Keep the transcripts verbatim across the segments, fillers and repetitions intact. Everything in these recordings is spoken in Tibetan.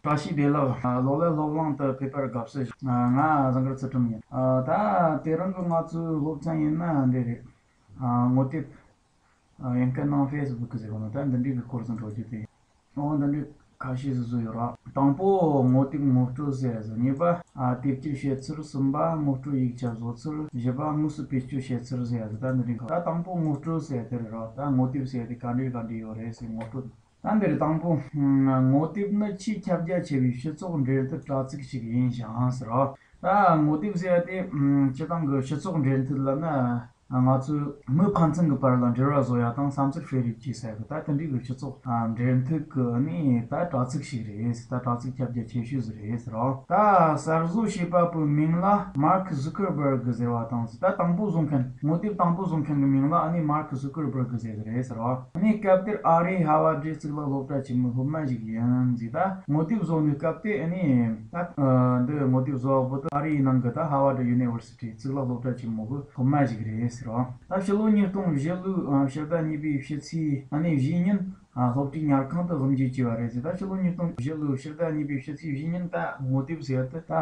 བཀྲ་ཤིས་བདེ་ལེགས། ཨ། གློག་ཀླད་སློབ་གླིང་དུ་ཕེབས་པར་དགའ་བསུ་ཞུ། ཨ། ང་ཟངས་དཀར་ཚུལ་ཁྲིམས་ཡིན། ཨ། ད་དེ་རིང་གི་ང་ཚོའི་སློབ་ཚན་ཡིན་ན་འདི་རེད། ཨ། ངོ་དེབ། ཨ། དབྱིན་སྐད་ནང་ཕེ་སི་བུག་ཟེར་གོ་ནོ། ད་འདི་འདྲའི་གི་སྐོར་ཟིག་འགྲོ་རྒྱུ་དེ། འོ། འདི་འདྲའི་ཁ་ཤས་ཟིག་བཟོས་ཡོད་ར། དང་པོ་ངོ་དེབ་ངོ་སྤྲོད་ཟེར་ཡ་ཟིག་གཉིས་པ། ཨ། དེབ་སྐྱེལ་བྱེད་ཚུལ། གསུམ་པ་ངོ་སྤྲོད་ཡིག་ཆ་བཟོ་ཚུལ། བཞི་པ་དངོས་སུ་བེད་སྤྱོད་བྱེད་ཚུལ་ཟེར་ཡ་ཟིག་ད་འདི་འདྲའི་ཁ། ད་དང་པོ་ངོ་སྤྲོད་ཟེར་ཡ་དེ་རེད་ར། ད་ངོ་དེབ་ཟེར་ཡ་དེ་ག་འདྲའི་ག་འདྲའི་ཡོད་རེད་ཟེར། ངོ་སྤྲོད། ད་འདིར་དང་པོ། ངོ་དེབ་ནི་ཆེས་ཁྱབ་རྒྱ་ཆེ་བའི་སྤྱི་ཚོགས་འབྲེལ་མཐུད་དྲ་ཚིགས་ཤིག་ཡིན་ཞིང་ཟེར་རོ། ད་ངོ་དེབ་ཟེར་ཡ་དེ། ཨམ། སྤྱིར་བཏང་གི་སྤྱི་ཚོགས་འབྲེལ་མཐུད་ལབ་ན། ང་ཚོས་མི་ཕན་ཚུན་གྱི་བར་ལ་འབྲེལ་བ་བཟོ་ཡ་དང་བསམ་ཚུལ་སྤེལ་རེས་བྱེད་ས་གི། ད་དེ་འདྲའི་གི་སྤྱི་ཚོགས། ཨ། འབྲེལ་མཐུད་ཀྱི་ནི་ད་དྲ་ཚིགས་ཤིག་རེད། ད་དྲ་ཚིགས་ཁྱབ་རྒྱ་ཆེ་ཤོས་ཟིག་རེད་ཟེར་རོ། ད་གསར་བཟོ་བྱས་པ་པོའི་མིང་ལ་Mark Zuckerberg ཟེར་བ་དང་། ད་དང་པོ་བཟོ་མཁན། ངོ་དེབ་དང་པོ་བཟོ་མཁན་གྱི་མིང་ལ་ཨ་ནི་Mark Zuckerberg ཟེར་གི་རེད་ཟེར་རོ། ཨ་ནི་སྐབས་དེར་ཨ་རིའི་ཧ་ཝར་ཌི་གཙུག་ལག་སློབ་གྲྭ་ཆེན་མོའི་སློབ་མ་ཞིག་ཡིན་ཟིག་ད་ངོ་དེབ་བཟོ་ནི་སྐབས་དེ། ཨ་ནི་ད། ཨ། འདི་ངོ་དེབ་བཟོ་བ་པོ་དེ་ཨ་རིའི་ནང་གི་ད་ཧ་ཝར་ཌི་ཡུ་ནི་ཝར་སི་ཊི་གཙུག་ལག་སློབ་གྲྭ་ཆེན་མོ་གི་སློབ་མ་ཞིག་རེད་ཟེར་རོ། ད་ཕྱི་ལོ་ཉིས་སྟོང་བཞི་ལོའི། ཨ། ཕྱི་ཟླ་གཉིས་པའི་ཕྱི་ཚེས། ཨ་ནི་བཞི་ཉིན། ཨ། སློབ་གྲྭའི་ཉལ་ཁང་དུ་དབུ་འབྱེད་བྱས་པ་རེད་ཟེར། ད་ཕྱི་ལོ་ཉིས་སྟོང་བཞི་ལོའི་ཕྱི་ཟླ་གཉིས་པའི་ཕྱི་ཚེས་བཞི་ཉིན་ད་ངོ་དེབ་ཟེར་ཡ་དེ་ད་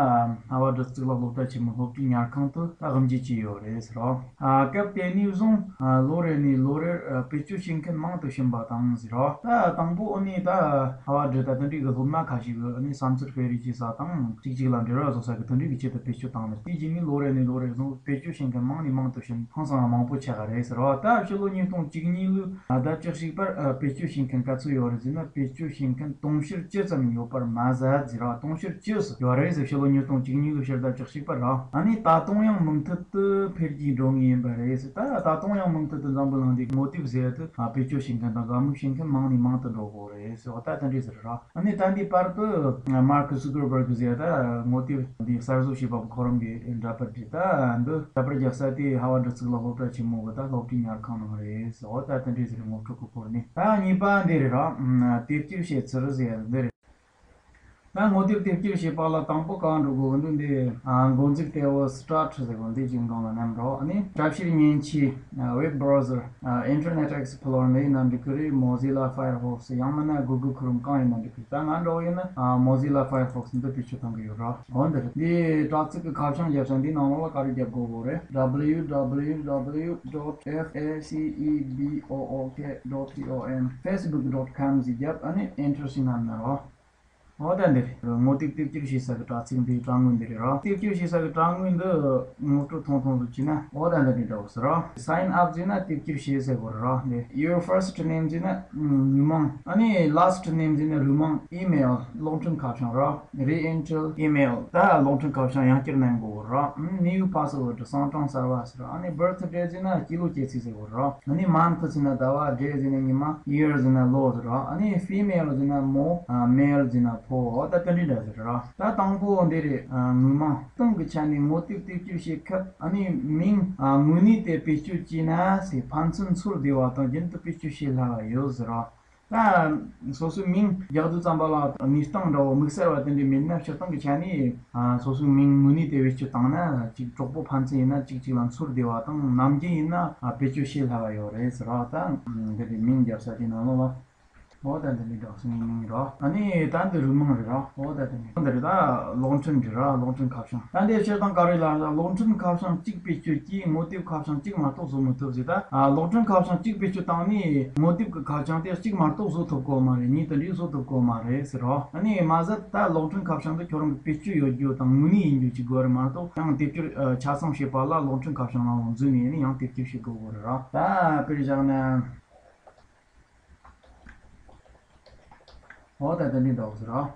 ཧ་ཝར་ཌི་གཙུག་ལག་སློབ་གྲྭ་ཆེན་མོའི་སློབ་གྲྭའི་ཉལ་ཁང་དུ་ད་དབུ་འབྱེད་བྱས་ཡོད་རེད་ཟེར་རོ། ཨ། སྐབས་དེ་ནས་བཟུང་། ཨ། ལོ་རེ་ནས་ལོ་རེར། ཨ། བེད་སྤྱོད་བྱེད་མཁན་མང་དུ་ཕྱིན་པ་དང་ཟེར་རོ། ད་དང་པོ་ཨ་ནི་ད་ཧ་ཝར་ཌི་ད་དེ་འདྲའི་གི་སློབ་མ་ཁ་ཤས་ཀྱི་ཨ་ནི་བསམ་ཚུལ་སྤེལ་རེས་བྱེད་ས་དང་གཅིག་གཅིག་ལ་འབྲེལ་བ་བཟོ་ས་གི་དེ་འདྲའི་གི་ཆེད་དུ་བེད་སྤྱོད་བཏང་ནས། དེ་རྗེས་ནས་ལོ་རེ་ནས་ལོ་རེར་བཟུང་བེད་སྤྱོད་བྱེད་མཁན་མང་ནས་མང་དུ་ཕྱིན། ཧང་སང་མང་པོ་ཆགས་པ་རེད་ཟེར་རོ། ད་ཕྱི་ལོ་ཉིས་སྟོང་བཅུ་གཉིས་ལོའི་ཟླ་བཅུ་གཅིག་པར། ཨ། བེད་སྤྱོད་བྱེད་མཁན་ག་ཚོད་ཡོད་རེད་ཟེར་ན། བེད་སྤྱོད་བྱེད་མཁན་དུང་ཕྱུར་བཅུ་ཙམ་ཡོད་པར་མ་ཟད་ཟེར་རོ། དུང་ཕྱུར་བཅུ་ཙམ་ཡོད་རེད་ཟེར། ཕྱི་ལོ་ཉིས་སྟོང་བཅུ་གཉིས་ལོའི་ཕྱི་ཟླ་བཅུ་གཅིག་པར་རོ། ཨ་ནི་ད་དུང་ཡང་མུ་མཐུད་དུ་འཕེལ་རྒྱས་འགྲོ་ངེས་ཡིན་པ་རེད་ཟེར། ད་ད་དུང་ཡང་མུ་མཐུད་དུ་འཛམ་བུ་གླིང་འདིའི་ངོ་དེབ་ཟེར་ཡ་དེ། ཨ། བེད་སྤྱོད་བྱེད་མཁན་དང་དགའ་མོས་བྱེད་མཁན་མང་ནས་མང་དུ་འགྲོ་གི་རེད་ཟེར་བ་ད་དེ་འདྲས་ཟེར་རོ། ཨ་ནི་ད་འདི་བར་དུ་མར་ཁི་ཛུ་ཀར་བྷར་གི་ཟེར་ད་ངོ་དེབ་འདི་གསར་བཟོ་བྱས་པ་ཁོ་རང་གི་འདྲ་པར་འདི། ད་འདི་འདྲ་པར་རྒྱག་ས་དེ་ཧ་ཝར་ཌི་གཙུག་ལག་སློབ་གྲྭ་ཆེན་མོ་གི་ད་སློབ་གྲྭའི་ཉལ་ཁང་ནང་རེད་ཟེར། འོ་ད་དེ་འདྲས་ཟེར། ངོ་སྤྲོད་ཀྱི་སྐོར་ནས། ད་གཉིས་པ་འདི་རེད་ར། དེབ་སྐྱེལ་བྱེད་ཚུལ་ཟེར་འདི་རེད། ད་ངོ་དེབ་དེབ་སྐྱེལ་བྱེད་པ་ལ་དང་པོ་གང་འགྲོ་དགོས་འདུག་འདི། ཨ། འགོ་འཛུགས་ལྟེ་བ་སི་ཊར་ཊི་ཟེར་བ་འདི་ཅིག་སྒང་ལ་མནན་རོགས། ཨ་ནི་དྲ་བཤེར་མཉེན་ཆས། ཨ། ཝེབ་བྷ་རའུ་ཛར། ཨ། ཨིན་ཊར་ནེཊ་ཨེག་སི་པི་ལོ་ར་འདི་ཡིན་ན་འགྲིག་གི་རེད། མོ་ཛི་ལ་ཕ་ཡར་ཧོག་སི་ཡང་མིན་ན་གུ་གུལ་ཁོ་རུམ་གང་ཡིན་ན་འགྲིག་གི་རེད། ད་ང་འདྲ་བོ་ཡིན་ན། ཨ། མོ་ཛི་ལ་ཕ་ཡར་ཧོག་སི་འདི་བེད་སྤྱོད་གཏོང་གི་ཡོད་ར། འོ་འདི་རེད། འདི་དྲ་ཚིགས་ཀྱི་ཁ་བྱང་རྒྱབ་ས་འདི་ནང་ལོགས་ལ་ག་རེ་རྒྱབ་དགོས་གོ་རེད། W W W dot F A C E B O O K dot com, facebook dot com ཟེར་རྒྱབ། ཨ་ནི་ཨེན་ཊར་ཟེར་མནན་ན་རོགས། འོ་ད་འདི་རེད། ངོ་དེབ་དེབ་སྐྱེལ་བྱེད་ས་གི་དྲ་ཚིགས་འདིའི་དྲ་ངོས་འདི་རེད་ར། དེབ་སྐྱེལ་བྱེད་ས་གི་དྲ་ངོས་འདི་ངོ་སྤྲོད་ཐུང་ཐུང་དུ་བྱས་ན། འོ་ད་འདི་འདྲ་འདྲ་བོ་ཟེར་ར། Sign up ཟེར་ན་དེབ་སྐྱེལ་བྱེད་ཟེར་གོ་ར་ར། འདི། Your first name ཟེར་ན་མི་མིང་། ཨ་ནི་last name ཟེར་ན་རུས་མིང་། Email གློག་འཕྲིན་ཁ་བྱང་ར། Re-enter email ད་གློག་འཕྲིན་ཁ་བྱང་ཡང་བསྐྱར་གནང་དགོས་ར། New password གསང་གྲངས་གསར་བ་ཟེར་ར། ཨ་ནི་birthday ཟེར་ན་སྐྱེས་ལོ་སྐྱེས་ཚེས་ཟེར་གོ་ར། ཨ་ནི་month ཟེར་ན་ཟླ་བ། Day ཟེར་ན་ཉི་མ། Year ཟེར་ན་ལོ་ཟེར་ར། ཨ་ནི་female ཟེར་ན་མོ། ཨ། male ཟེར་ན་ཕོ། ད་དེ་འདྲ་འདྲ་ཟེར་ར། ད་དང་པོ་འདི་རེད། ཨ། མི་མིང་། སྟེང་གི་ཆ་ནས་ངོ་དེབ་དེབ་སྐྱེལ་བྱེད་སྐབས། ཨ་ནི་མིང་། ཨ། དངོས་གནས་དེ་བེད་སྤྱོད་བྱས་ན་ཟེར། ཕན་ཚུན་ཚོར་བདེ་བ་དང་རྒྱུན་དུ་བེད་སྤྱོད་བྱེད་སླ་བ་ཡོད་ཟེར་ར། ད་སོ་སོའི་མིང་རྒྱག་དུས་ཙམ་པ་ལ་གནས་སྟངས་འདྲ་བོ་དམིགས་བསལ་བ་དེ་འདྲ་མེད་ན། སྤྱིར་བཏང་གི་ཆ་ནས། ཨ། སོ་སོའི་མིང་དངོས་གནས་དེ་བེད་སྤྱོད་བཏང་ན་ཅིག་གྲོགས་པོ་ཕན་ཚུན་ཡིན་ན་གཅིག་གཅིག་ལ་ཚོར་བདེ་བ་དང་། ནམ་རྒྱུན་ཡིན་ན། ཨ། བེད་སྤྱོད་བྱེད་སླ་བ་ཡོད་རེད་ཟེར་བ། ད་འདི་རེད། མིང་རྒྱབ་ས་དེ་ནང་ལོགས་ལ། འོ་ད་འདི་ནི་སྒྲོག་སོང་ཡིན་མིན་རོ། ཨ་ནི་ད་འདི་རུས་མིང་རེད་རོ། འོ་ད་འདི་ནི་འདི་རེད། ད་གློག་འཕྲིན་རེད་རོ། གློག་འཕྲིན་ཁ་བྱང་། ད་འདི་སྤྱིར་བཏང་ག་རེ་ལབ་ན། གློག་འཕྲིན་ཁ་བྱང་གཅིག་བེད་སྤྱོད་ཀྱིས་ངོ་དེབ་ཁ་བྱང་གཅིག་མ་གཏོགས་བཟོ་མི་ཐུབ་ཟེར། ད་གློག་འཕྲིན་ཁ་བྱང་གཅིག་བེད་སྤྱོད་བཏང་ནས་ངོ་དེབ་ཀྱི་ཁ་བྱང་དེ་གཅིག་མ་གཏོགས་བཟོ་ཐུབ་གོ་མ་རེད། གཉིས་དེ་འདྲའི་བཟོ་ཐུབ་གོ་མ་རེད་ཟེར་རོ། ཨ་ནི་མ་ཟད་ད་གློག་འཕྲིན་ཁ་བྱང་དེ་ཁྱོད་རང་གི་བེད་སྤྱོད་ཡོད་རྒྱུ་དང་དངོས་གནས་ཡིན་རྒྱུ་གཅིག་དགོས་རེད་མ་གཏོགས། ཡང་དེབ་སྐྱེལ་ཆ་ཚང་བྱེད་པ་ལ་གློག་འཕྲིན་ཁ་བྱང་ནང་ལ་འཛུལ་ནས་ཡང་དེབ་སྐྱེལ་བྱེད་དགོས་གོ་རེད་རོ། ད་དཔེར་བཞག་ན། འོ་ད་དེ་འདྲའི་འདྲ་བོ་ཟེར་རོ།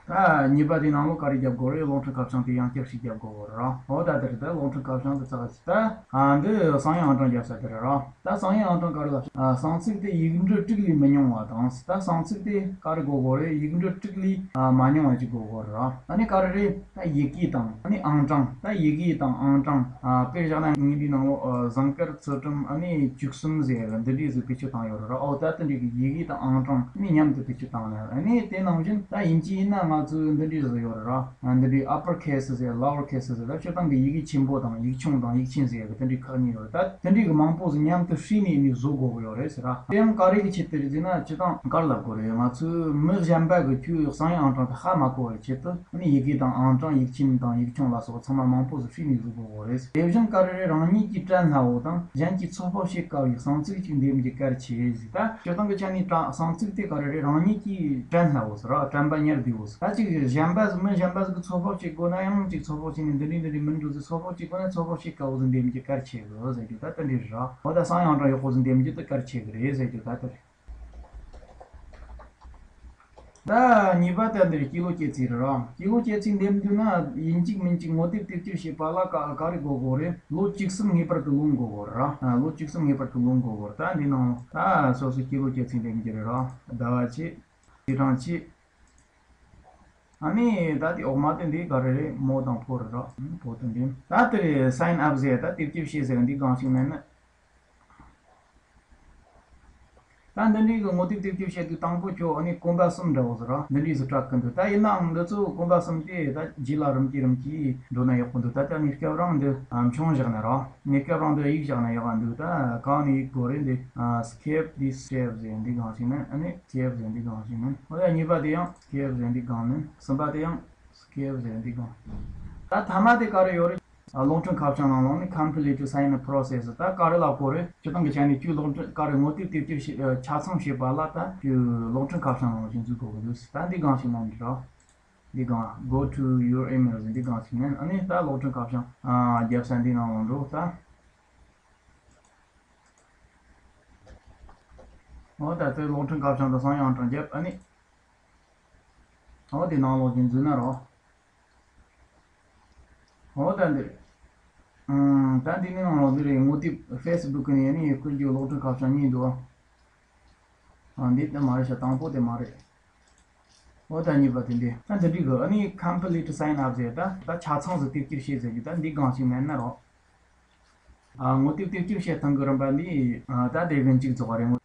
ད་གཉིས་པ་དེ་ནང་ལོགས་ག་རེ་རྒྱབ་དགོས་རེད། གློག་འཕྲིན་ཁ་བྱང་དེ་ཡང་བསྐྱར་ཞིག་རྒྱབ་དགོས་རེད་རོ། འོ་ད་དེ་རེད། ད་གློག་འཕྲིན་ཁ་བྱང་དེ་ཚགས་ཚིག་ད། ཨ། འདི་གསང་ཡིག་ཨང་གྲངས་རྒྱབ་ས་དེ་རེད་རོ། ད་གསང་ཡིག་ཨང་གྲངས་ག་རེ་ལབ། ཨ། གསང་ཚིག་དེ་ཡིག་འབྲུ་དྲུག་ལས་མི་ཉུང་བ་དང་། ད་གསང་ཚིག་དེ་ག་རེ་དགོས་དགོས་རེད། ཡིག་འབྲུ་དྲུག་ལས། ཨ། མ་ཉུང་བ་ཅིག་དགོས་དགོས་རེད་རོ། ཨ་ནི་ག་རེ་རེད། ད་ཡི་གེ་དང་ཨ་ནི་ཨང་གྲངས། ད་ཡི་གེ་དང་ཨང་གྲངས། ཨ། དཔེར་བཞག་ན་ངའི་འདི་ནང་ལོགས། ཨ། ཟངས་དཀར་ཚུལ་ཁྲིམས་ཨ་ནི་བཅུ་གསུམ་ཟེར་ཡ་འདི་འདྲས་ཟིག་བེད་སྤྱོད་བཏང་ཡོད་རེད་ར། ཨོ་ད་དེ་འདྲས་ཀྱི་ཡི་གེ་དང་ཨང་གྲངས་ནི་མཉམ་དུ་བེད་སྤྱོད་བཏང་ན། ཨ་ནི་དེ་ནང་བཞིན་ད་ཡིན་གཅིག་ཡིན་ན་ང་ ང་ཚོའི་འདི་འདྲའི་བཟོ་ཡོད་རེད་ར། འདི་འདྲའི་upper case ཟེར་lower case ཟེར་ད་སྤྱིར་བཏང་གི་ཡི་གེ་ཆེན་པོ་དང་ཡིག་ཆུང་དང་ཡིག་ཆེན་ཟེར་ཡ་གི་དེ་འདྲའི་ཁག་གཉིས་ཡོད་རེད། ད་དེ་འདྲའི་གི་མང་པོ་ཟིག་མཉམ་དུ་བསྲེས་ནས་ནི་བཟོ་དགོས་གི་ཡོད་རེད་ཟེར་ར། དེ་ཡང་ག་རེ་གི་ཆེད་དུ་རེད་ཟེར་ན་སྤྱིར་བཏང་ག་རེ་ལབ་དགོས་རེད། ང་ཚོའི་མི་གཞན་པ་གི་ཁྱོའི་གསང་ཡིག་ཨང་གྲངས་དེ་ཧ་མ་གོ་བའི་ཆེད་དུ་ནི་ཡི་གེ་དང་ཨང་གྲངས་ཡིག་ཆེན་དང་ཡིག་ཆུང་ལ་སོགས་ཚང་མ་མང་པོ་ཟིག་བསྲེས་ནས་བཟོ་དགོས་གི་རེད། དེ་བཞིན་ག་རེ་རེད། རང་ཉིད་ཀྱིས་དྲན་སླ་བོ་དང་གཞན་གྱིས་ཚོད་དཔག་བྱེད་དཀའ་བའི་གསང་ཚིག་ཅིག་འདེམས་རྒྱུ་གལ་ཆེ་ཟེར། ད་སྤྱིར་བཏང་གི་ཆ་ནས་དྲ་གསང་ཚིག་དེ་ག་རེ་རེད། རང་ཉིད་ཀྱིས་དྲན་སླ་བོ་ཟེར་ར། དྲན་པ་ཉར་བདེ་བོ་ཟེར། ད་ཅིག་གཞན་པ་ཟིག་མི་གཞན་པ་ཟིག་གིས་ཚོད་དཔག་བྱེད་དགོས་ན་ཡང་ཅིག་ཚོད་དཔག་བྱས་ནས་འདི་འདྲའི་འདི་འདྲའི་མི་འགྲོ་ཟེར། ཚོད་དཔག་བྱེད་དགོས་ན་ཚོད་དཔག་བྱེད་དཀའ་བོ་ཟིག་འདེམས་རྒྱུ་གལ་ཆེ་གི་ཟེར་རྒྱུ་ད་དེ་འདྲ་རེད་ར། འོ་ད་གསང་ཡིག་ཨང་གྲངས་ཡག་པོ་ཟིག་འདེམས་རྒྱུ་དེ་གལ་ཆེ་གི་རེད་ཟེར་རྒྱུ་ད་དེ་རེད། ད་གཉིས་པ་དེ་འདིར་སྐྱེས་ལོ་སྐྱེས་ཚེས་རེད་ར། སྐྱེས་ལོ་སྐྱེས་ཚེས་འདེམས་དུས་ན་ཡིན་གཅིག་མིན་གཅིག་ངོ་དེབ་དེབ་སྐྱེལ་བྱེད་པ་ལ་ག་ག་རེ་དགོས་དགོས་རེད། ལོ་བཅུ་གསུམ་ངེས་པར་དུ་ལོན་དགོས་དགོས་རེད་ར། ལོ་བཅུ་གསུམ་ངེས་པར་དུ་ལོན་དགོས་དགོས་རེད། ད་འདི་ནང་ད་སོ་སོའི་སྐྱེས་ལོ་སྐྱེས་ཚེས་འདེམས་རྒྱུ་རེད་ར། ཟླ་བ་ཆེ། ཚེས་གྲངས་ཆེ། ཨ་ནི་ད་དེ་འོག་མ་དེ་འདི་ག་རེ་རེད། མོ་དང་ཕོ་རེད་ར། ཕོ་དེ་འདེམས། ད་དེ་རེད། sign up ཟེར། ད་དེབ་སྐྱེལ་བྱེད་ཟེར་འདི་སྒང་ཞིག་མེད་ན། ད་འདི་འདྲའི་གི་ངོ་དེབ་དེབ་སྐྱེལ་བྱེད་དུས་དང་པོ་ཁྱོད་ཨ་ནི་གོམ་པ་གསུམ་འདྲ་བོ་ཟེར་ར། འདི་འདྲའི་ཟིག་སྤྲད་གི་འདུག་ད་ཡིན་ནའང་འདི་ཚོ་གོམ་པ་གསུམ་དེ་ད་རྗེས་ལ་རིམ་གྱིས་རིམ་གྱིས་འགྲོ་ན་ཡག་པོ་འདུག་ད་ལྟ་གནས་སྐབས་རང་འདི་མཆོང་བཞག་ན་ར། གནས་སྐབས་རང་འདི་གཡུག་བཞག་ན་ཡག་ག་འདུག་ད་གང་ནས་གཡུག་དགོས་རེད། འདི་skip this step ཟེར་འདི་སྒང་ཞིག་ནས། ཨ་ནི་skip ཟེར་འདི་སྒང་ཞིག་ནས། འོ་ཡ་གཉིས་པ་དེ་ཡང་skip ཟེར་འདི་སྒང་ནས། གསུམ་པ་དེ་ཡང་skip ཟེར་འདི་སྒང་། ད་ཐ་མ་དེ་ག་རེ་ཡོད་རེད། ཨ། གློག་འཕྲིན་ཁ་བྱང་ནང་ལོགས་ནས་complete sign up process ད་ག་རེ་ལབ་དགོས་རེད། སྤྱིར་བཏང་གི་ཆ་ནས་ཁྱོད་གློག་འཕྲིན་ག་རེ་ངོ་དེབ་དེབ་སྐྱེལ་བྱེད་ཨ། ཆ་ཚང་བྱེད་པ་ལ་ད་ཁྱོད་གློག་འཕྲིན་ཁ་བྱང་ནང་ལོགས་ཞིག་འཛུལ་དགོས་ཀྱི་འདུག་ད་འདི་སྒང་ཞིག་ནང་འདི་ར། འདི་སྒང་go to your email ཟེར་འདི་སྒང་ཞིག་ནས། ཨ་ནི་ད་གློག་འཕྲིན་ཁ་བྱང་ཨ། རྒྱབ་ས་འདི་ནང་ལོགས་འགྲོ་ད། འོ་ད་དེ་གློག་འཕྲིན་ཁ་བྱང་དང་གསང་ཡིག་ཨང་གྲངས་རྒྱབ། ཨ་ནི། འོ་དེ་ནང་ལོགས་ཀྱི་འཛུལ་ན་རོ། འོ་ད་འདིར། ཨང་། ད་འདི་ནི་ནང་ལོགས་འདི་རེད། ངོ་དེབ་Facebook ནས་ནི་བསྐུར་རྒྱུ་གློག་འཕྲིན་ཁ་བྱང་གཉིས་འདུག་ཨ། འདི་དེ་མ་རེད་ཤག་དང་པོ་དེ་མ་རེད། འོ་ད་གཉིས་པ་དེ་འདི། ད་འདི་འགྲིག་གི། ཨ་ནི་complete sign up ཟེར་ད། ད་ཆ་ཚང་ཟིག་དེབ་སྐྱེལ་བྱེད་ཟེར་རྒྱུ་ད་འདི་སྒང་ཞིག་མེད་ན་རོ། ཨ། ངོ་དེབ་དེབ་སྐྱེལ་བྱེད་སྟངས་ཀྱི་རིམ་པ་འདི། ཨ། ད་དེ་བཞིན་གཅིག་རྫོགས་པ་རེད།